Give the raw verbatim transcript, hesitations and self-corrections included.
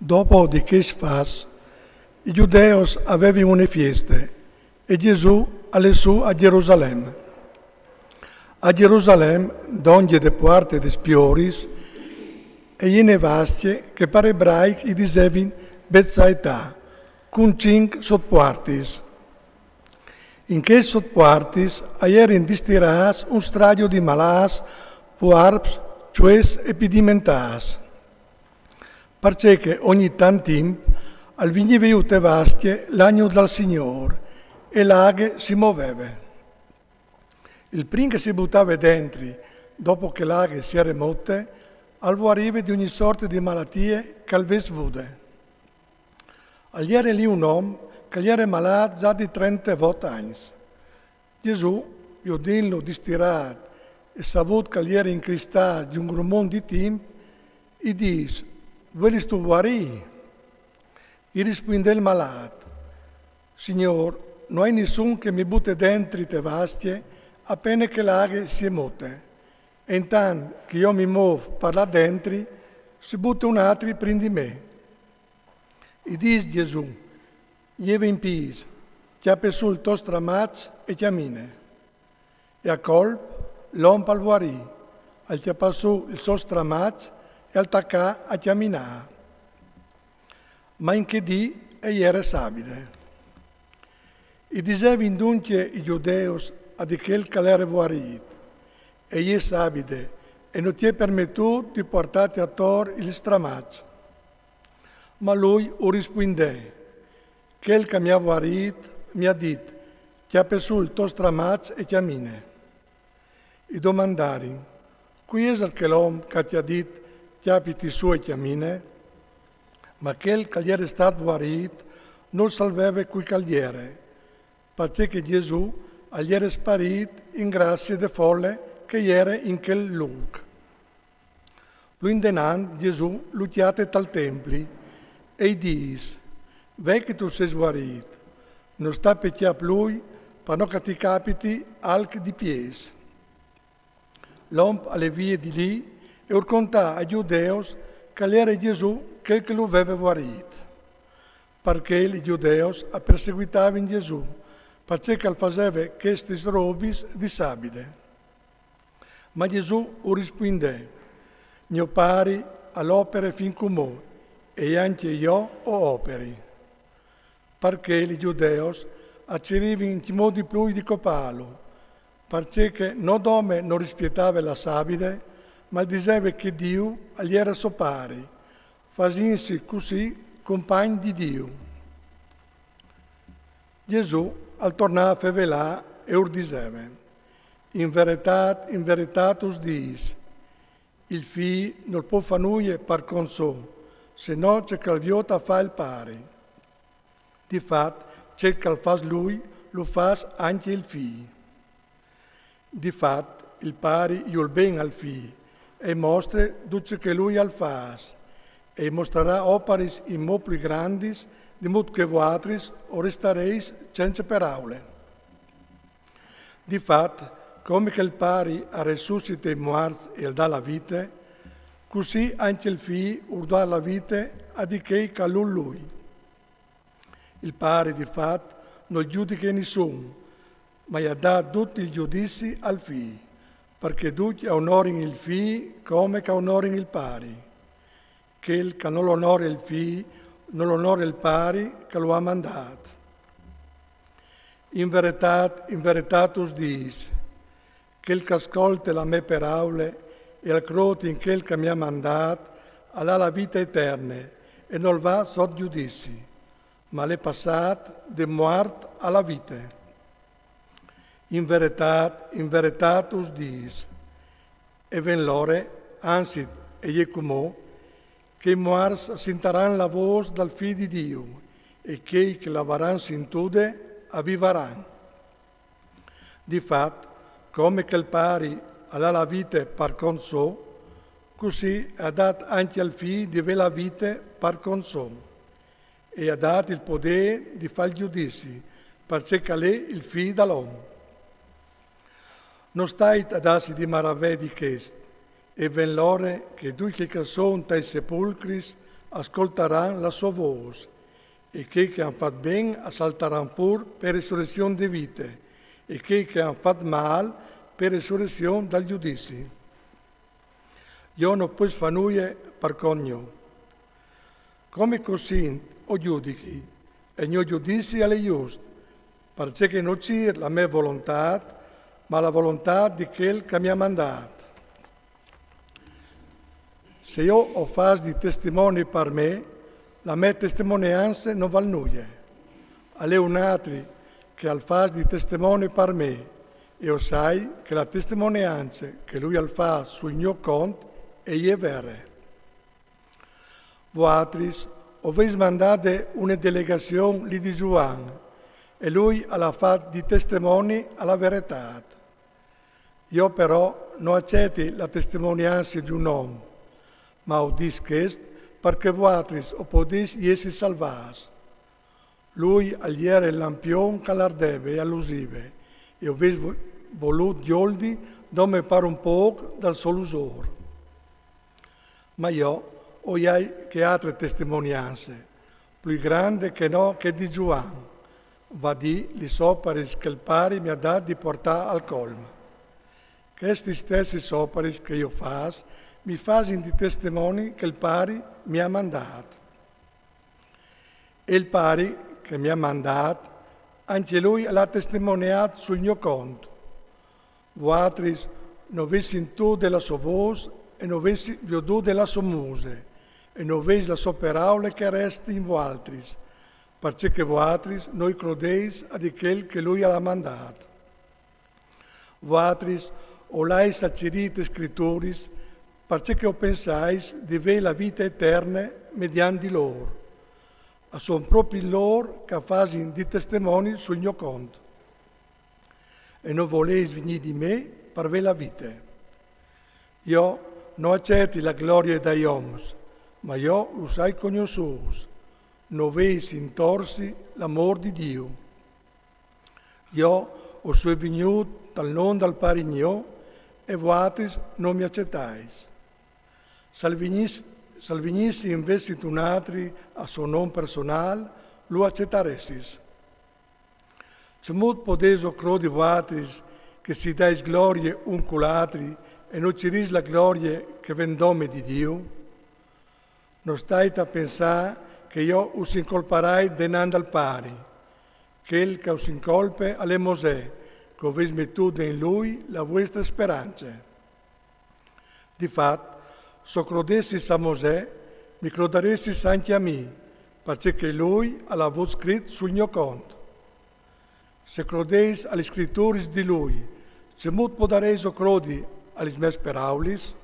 Dopo di chescj fats, i Judeus a vevin une fieste, e Jesù al è sù a Jerusalem. A Jerusalem, dongje de puarte des Pioris, e je une vascje che par ebraic i disevin Betsaità, cun cinc sotpuartis. In chês sotpuartis a jerin distirâts un strajo di malâts, vuarps, cjoes e pidimentâts. Parcè che ogni tant timp al vignive jù te vascje l'agnul dal Signôr, e la aghe si moveve. Il prin che si butave dentri, dopo che la aghe si jere mote, al vuarive di ogni sorte di malatie che al ves vude. Al jere li un om che al jere malât za di trentevot agns. Jesù, viodintlu distirât e savût che al jere in chê stât di un grumon di timp, i dîs: «Vuelistu vuarî?» I rispuindè il malât: «Signôr, no ai nissun che mi bute dentri te vascje a pene che la aghe si è mote. E intant che jo mi môf par lâ dentri, si bute un altri prin di me.» I dîs Jesù: «Jeve in pîts, cjape sù il to stramaç e cjamine.» E a colp l'om al vuarì, al cjapà sù il so stramaç e al tacà a cjaminâ. Ma in chê dì e jere sabide. I disevin duncje i Judeus a di chel che al jere vuarît: «E je sabide, e no ti è permetût di puartâti ator il stramaç.» Ma lui u rispuindè: «Chel che mi à vuarît mi à dit: cjape sù il to stramaç e cjamine.» I domandarin: «Cui isal chel om che ti à dit: cjapiti sù e cjamine?» Ma chel che al jere stât vuarît nol saveve cui che al jere, parcè che Jesù al jere sparît in gracie de fole che e jere in chel lûc. Plui indenant Jesù lu cjate tal templi e i dîs: «Ve che tu sês vuarît, no sta pecjâ plui, par no che ti capiti alc di piês.» L'om al è vie di li e ur contà ai Judeus che al jere Jesù chel che lu veve vuarît. Par chel i Judeus a perseguitavin Jesù, parcè che al faseve chestis robis di sabide. Ma Jesù u rispuindè: «Gno Pari al opere fin cumò, e ancje jo o operi.» Par chel i Judeus a cirivin in cimò di plui di copâlu, parcè che no dome nol rispietave la sabide, ma al diseve che Diu al jere so Pari, fasintsi cussì compagn di Diu. Jesù al tornà a fevelâ e ur diseve: «In veretât, in veretât us dîs, il Fi nol pues fâ nuie par cont so, se no ce che al viôt a fâ il Pari. Di fat, ce che al fâs lui, lu fâs ancje il Fi. Di fat, il Pari i vûl ben al Fi, e i mostre dut ce che lui al fâs, e i mostrarà oparis inmò plui grandis, di mût che vualtris o restarês cence peraule. Di fat, come che il Pari al resussite i muarts e al dà la vite, cussì ancje il Fi ur dà la vite a di chei che a lu vûl lui. Il Pari, di fat, nol judiche nissun, ma i à dât dut il judizi al Fi, par che ducj a onorin il Fi come che a onorin il Pari. Chel che nol onore il Fi nol onore il Pari che lu à mandât. In veretât, in veretât us dîs, chel che al scolte la mê peraule e al crôt in chel che mi à mandât, al à la vite eterne e nol va sot judizi, ma al è passât de muart a la vite. In veretât, in veretât us dîs, e ven l'ore, anzit, e je cumò, che i muarts a sintaran la vôs dal Fi di Diu, e chei che la varan sintude a vivaran. Di fat, come che il Pari al à la vite par cont so, cussì al à dât ancje al Fi di vê la vite par cont so, e i à dât il podê di fâ il judizi, parcè che al è il Fi dal om. No stait a dâsi di maravee di chest, e ven l'ore che ducj chei che a son tai sepulcris ascoltaran la sô vôs, e chei che àn fat ben a saltaran fûr pe resurezion de vite, e chei che àn fat mâl pe resurezion dal judizi. Jo no pues fâ nuie par cont gno. Come che o sint, o judichi, e gno judizi al è just, parcè che no cîr la mê volontât, ma la volontât di chel che mi à mandât. Se jo o fâs di testimoni par me, la mê testimoniance no vâl nuie. Al è un altri che al fâs di testimoni par me, e jo sai che la testimoniance che lui al fâs sul gno cont e je vere. Voaltris o vês mandade une delegazion li di Zuan, e lui al à fat di testimoni a la veretât. Jo però no aceti la testimoniance di un om, ma o dîs chest parcè che voaltris o podês jessi salvâts. Lui al jere il lampion che al ardeve e al lusive, e o vês vo-, volût joldi dome par un pôc dal so lusôr. Ma jo o ai che altre testimoniance, plui grande che no che di Zuan, va dî lis oparis che il Pari mi à dât di puartâ al colm. Chestis stessis oparis che jo o fâs mi fasin di testimoni che il Pari mi à mandât. E il Pari che mi à mandât, ancje lui al à testimoniât sul gno cont. Voaltris no vês sintude la sô vôs e no vês viodude la sô muse, e no vês la sô peraule che e reste in voaltris, parcè che voaltris no i crodês a di chel che lui al à mandât. Voaltris o lais a cirî tes Scrituris, parcè che o pensais di vê la vite eterne mediant di lôr. A son propit lôr che a fasin di testimoni sul gno cont. E no volês vignî di me par vê la vite. Jo no aceti la glorie dai oms, ma jo us ai cognossûts, no vês intorsi l'amôr di Diu. Jo o soi vignût tal non dal Pari gno, e voaltris no mi acetais. Se al vigniss-, se al vignissi invezit un altri a so non personâl, lu acetaressis. Cemût podêso crodi voaltris che si dais glorie un cul altri e no cirîs la glorie che e ven dome di Diu? No stait a pensâ che jo us incolparai denant dal Pari. Chel che us incolpe al è Mosè, che o vês metude in lui la vuestre sperance. Di fat, se o crodessis a Mosè, mi crodaressis ancje a mi, parcè che lui al à vût scrit sul gno cont. Se crodês a lis Scrituris di lui, cemût podarêso crodi a lis mês peraulis?